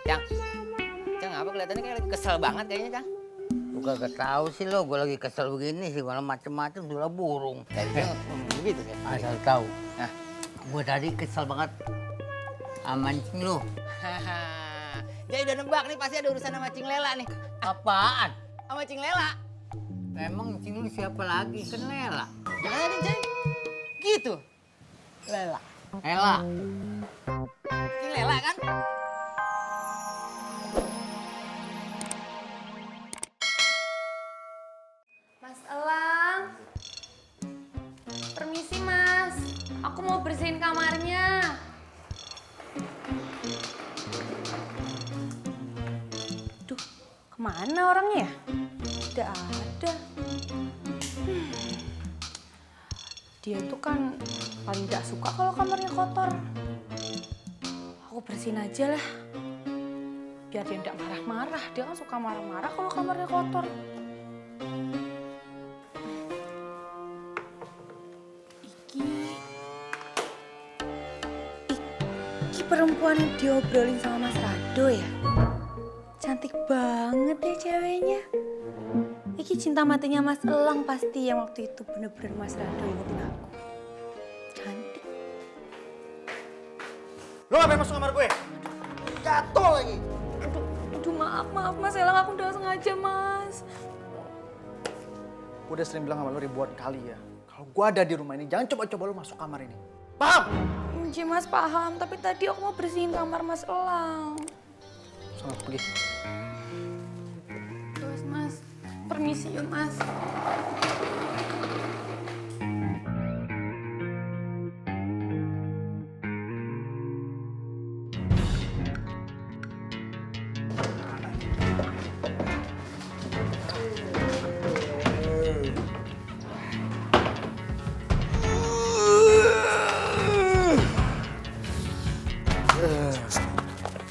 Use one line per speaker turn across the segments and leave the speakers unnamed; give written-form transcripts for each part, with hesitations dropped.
Cang, Cang apa kelihatannya kayak lagi kesel banget kayaknya, Cang.
Gua kagak tahu sih lo, gua lagi kesel begini sih, malah macem-macem sudah burung.
Tadi begitu kan.
Asal tahu.
Nah,
Gua tadi kesel banget sama mancing lo.
Jadi udah nebak nih pasti ada urusan sama Cing Lela nih.
Apaan?
Sama Cing Lela.
Emang mancing lu siapa lagi? Kan Lela.
Jangan ada Cing. Gitu.
Lela. Lela.
Cing Lela kan?
Mas Elang. Permisi Mas, aku mau bersihin kamarnya. Duh, kemana orangnya ya? Tidak ada. Dia itu kan paling gak suka kalau kamarnya kotor. Aku bersihin aja lah. Biar dia tidak marah-marah. Dia kan suka marah-marah kalau kamarnya kotor. Iki perempuan yang diobrolin sama Mas Rado ya? Cantik banget ya ceweknya. Iki cinta matinya Mas Elang pasti yang waktu itu bener-bener Mas Rado ingetin aku. Cantik.
Lo ngapain masuk kamar gue? Jatuh lagi.
Aduh maaf Mas Elang, aku udah sengaja Mas.
Gue udah sering bilang sama lo ribuan kali ya. Kalau gue ada di rumah ini, jangan coba-coba lo masuk kamar ini. Paham?
Iya Mas paham, tapi tadi aku mau bersihin kamar Mas Elang.
Sana pergi.
Terus Mas, permisi ya Mas.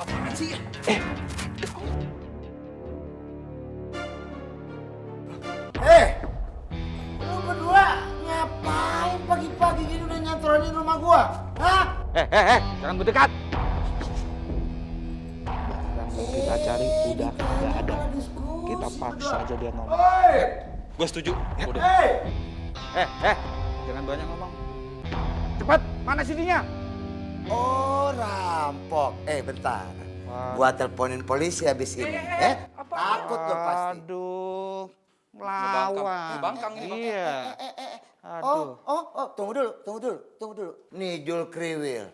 Apaan sih? Lo berdua ngapain pagi-pagi gini udah nyantorin rumah gua? Hah?
Jangan mendekat. Yang kita cari udah nggak ada. Kita paksa aja dia ngomong. Gue setuju. Udah. Jangan banyak ngomong. Cepat, mana CD-nya?
Oh, rampok. Bentar.
Wah.
Gua teleponin polisi habis ini. Takut lo pasti.
Aduh, melawan.
Bangkang ini,
Iya. Aduh.
Tunggu dulu. Nih Jul Kriwil,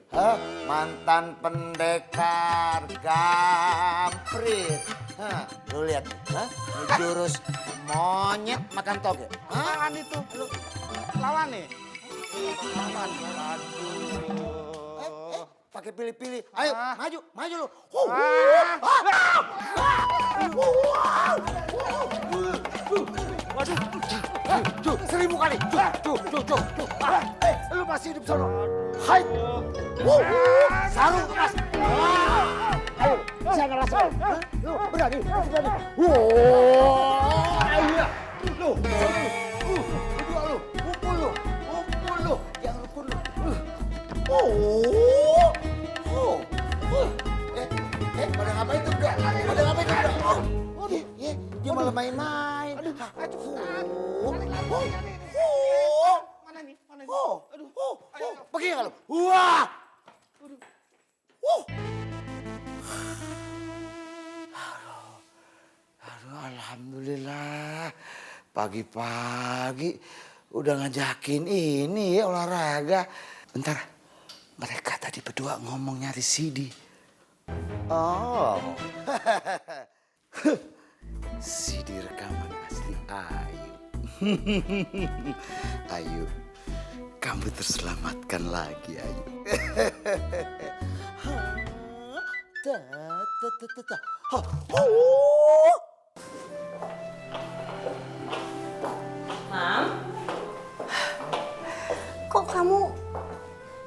mantan pendekar gamprit. Lu lihat nih, Ini jurus monyet makan toge.
Lawan itu. Lawan nih. Lawan. Aduh.
Pakai pilih-pilih. Ayo, maju lu. Waduh, 1000 kali. Lu masih hidup sono. Hai. Sarung keras. Ayo, saya ngerasain. Lu berani. Ayo. Lu. Kedua lu. Pukul lu. Jangan pukul lu. Pada ngapain tuh udah? Dia malah main-main. Pergi nggak lu? Wah! Aduh, alhamdulillah. Pagi-pagi udah ngajakin ini ya olahraga. Bentar, mereka tadi berdua ngomong nyari CD. Oh, CD rekaman asli Ayu. Ayu, kamu terselamatkan lagi Ayu.
Mam? Kok kamu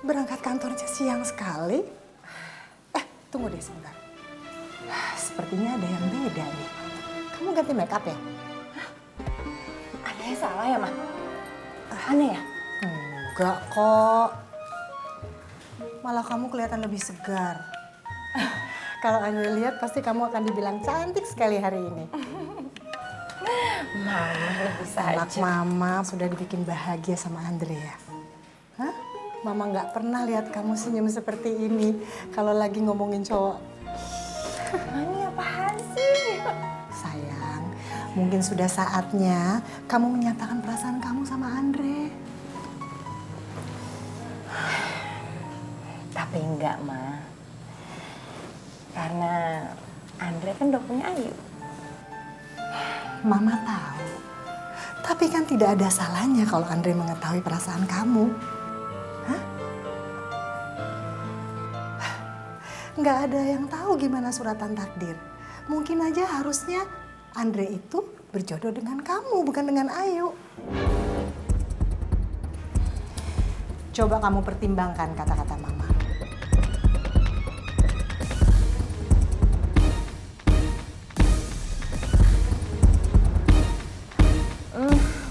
berangkat kantornya siang sekali? Tunggu deh sebentar. Sepertinya ada yang beda nih. Kamu ganti make up ya?
Ada yang salah ya, Ma? Aneh ya?
Enggak kok. Malah kamu kelihatan lebih segar. Kalau Andre lihat pasti kamu akan dibilang cantik sekali hari ini.
Mama bisa
Anak mama sudah dibikin bahagia sama Andre ya. Hah? Mama nggak pernah lihat kamu senyum seperti ini kalau lagi ngomongin cowok.
Mami apaan sih?
Sayang, mungkin sudah saatnya kamu menyatakan perasaan kamu sama Andre.
Tapi enggak, Ma. Karena Andre kan udah punya Ayu.
Mama tahu. Tapi kan tidak ada salahnya kalau Andre mengetahui perasaan kamu. Hah? Nggak ada yang tahu gimana suratan takdir. Mungkin aja harusnya Andre itu berjodoh dengan kamu, bukan dengan Ayu. Coba kamu pertimbangkan kata-kata Mama.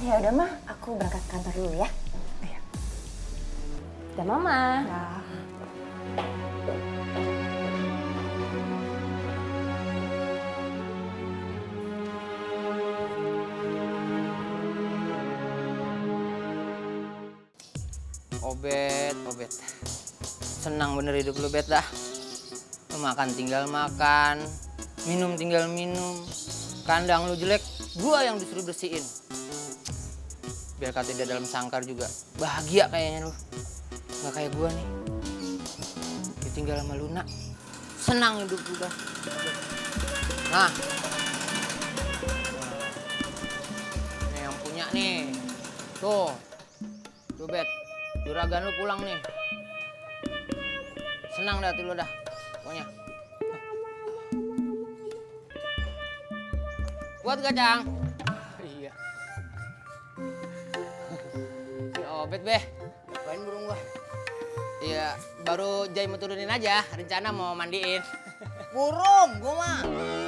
Ya udah, Ma. Aku berangkat kantor dulu ya. Iya. Udah, Mama.
Ya.
Obet. Senang bener hidup lu, Bet dah. Lu makan tinggal makan, minum tinggal minum. Kandang lu jelek, gua yang disuruh bersihin. Biar kata dia dalam sangkar juga bahagia kayaknya lu. Nggak kayak gua nih. Ditinggal sama Luna. Senang hidup gua dah. Nah. Ini yang punya nih. Tuh. Tuh, Bet. Juragan lu pulang nih. Senang dah hati lu dah. Pokoknya. Buat kacang. Iya. Si Obet, Beh. Apain burung gua? Iya, baru Jai mau turunin aja. Rencana mau mandiin.
Burung, gua mah.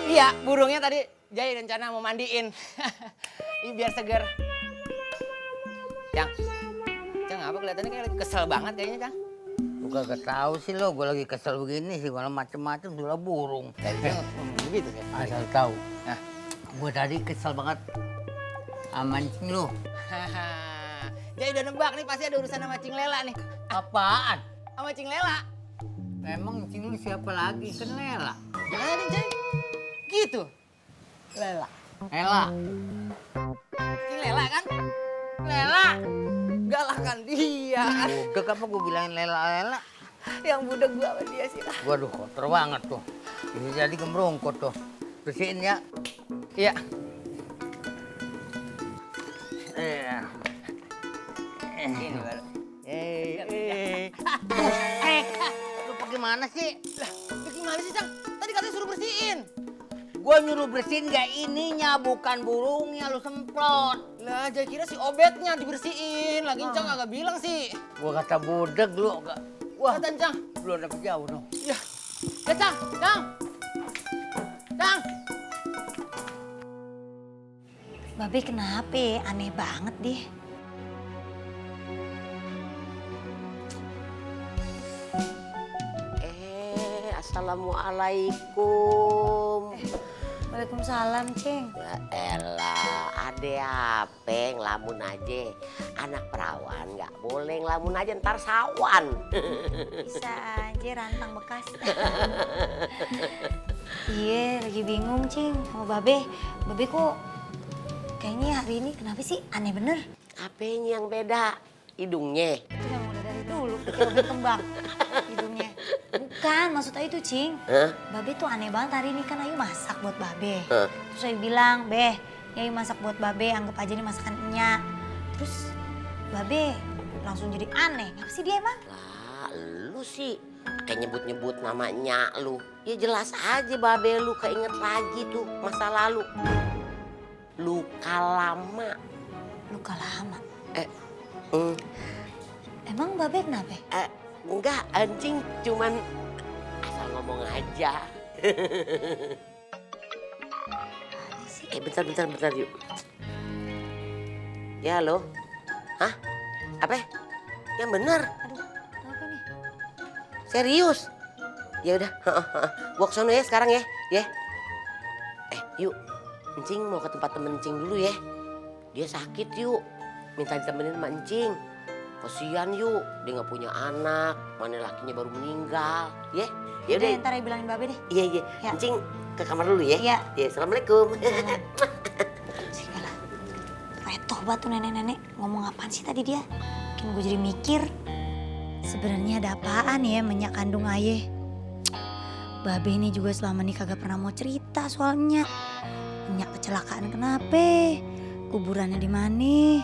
Iya, burungnya tadi Jai rencana mau mandiin. Ini biar seger. Cang apa kelihatannya kayak lagi kesel banget kayaknya, Cang.
Lu kagak tahu sih lo, gua lagi kesel begini sih, malah macem-macem sudah burung.
Tadi ngomong begitu ya.
Asal tahu.
Nah,
Gua tadi kesel banget sama mancing lu.
Jai udah nebak nih pasti ada urusan sama Cing Lela nih.
Apaan?
Sama Cing Lela.
Emang cing lu siapa lagi? Kan Lela.
Jangan ada Jai. Gitu.
Lela. Lela.
Cing Lela kan? Lela. Galahkan dia kan.
Udah apa gua bilangin Lela.
Yang budak gua sama dia sih lah.
Waduh, kotor banget tuh. Ini jadi gemrongkot tuh. Bersihin ya.
Iya. Ini baru.
Lu pergi mana sih?
Lah, gimana sih, Cang? Tadi katanya suruh bersihin.
Gua nyuruh bersihin gak ininya, bukan burungnya, lu semprot.
Lah, Jai kira si Obetnya dibersihin. Lagi Cang agak bilang sih.
Gua kata budeg lu. Wah,
Kata Cang.
belum dapet jauh dong.
Iya. Ya, Cang. Cang.
Babe kenapa? Aneh banget deh.
Assalamualaikum.
Waalaikumsalam, Ceng.
Ya elah, ade apa ngelamun aja. Anak perawan nggak boleh ngelamun aja, ntar sawan.
Bisa aja rantang bekas. Iya, lagi bingung, Cing, sama Babe. Babe kok kayaknya hari ini kenapa sih? Aneh bener.
Apanya yang beda? Hidungnya.
Itu yang udah dari dulu, kayak Babe kembang hidungnya. Bukan, maksud Ayu tuh, Cing. Babe tuh aneh banget hari ini kan Ayu masak buat Babe. Terus Ayu bilang, Beh, Ayu masak buat Babe, anggap aja ini masakan Enya. Terus Babe langsung jadi aneh. Ngapa sih dia emang?
Lah, lu sih kayak nyebut-nyebut namanya lu. Ya jelas aja Babe lu keinget lagi tuh masa lalu. Luka lama.
Luka lama.
Emang
Babe kenapa?
Enggak, anjing cuman asal ngomong aja. Bentar yuk. Ya lo, hah? Apa? Yang bener?
Aduh, kenapa nih?
Serius? Ya udah, gua kesana ya sekarang ya. Yuk, Encing mau ke tempat temen Encing dulu ya. Dia sakit yuk, minta ditemenin sama Encing. Kasian yuk, dia nggak punya anak, mana lakinya baru meninggal, ya. Ya udah,
ntar bilangin Babe deh.
Iya.
Ya.
Encing ke kamar dulu ya.
Iya.
Ya, assalamualaikum.
Segala. Retoh banget tuh nenek-nenek. Ngomong apaan sih tadi dia? Bikin gue jadi mikir. Sebenarnya ada apaan ya menyak kandung ayah? Babe ini juga selama ini kagak pernah mau cerita soalnya. Menyak kecelakaan kenapa? Kuburannya di mana?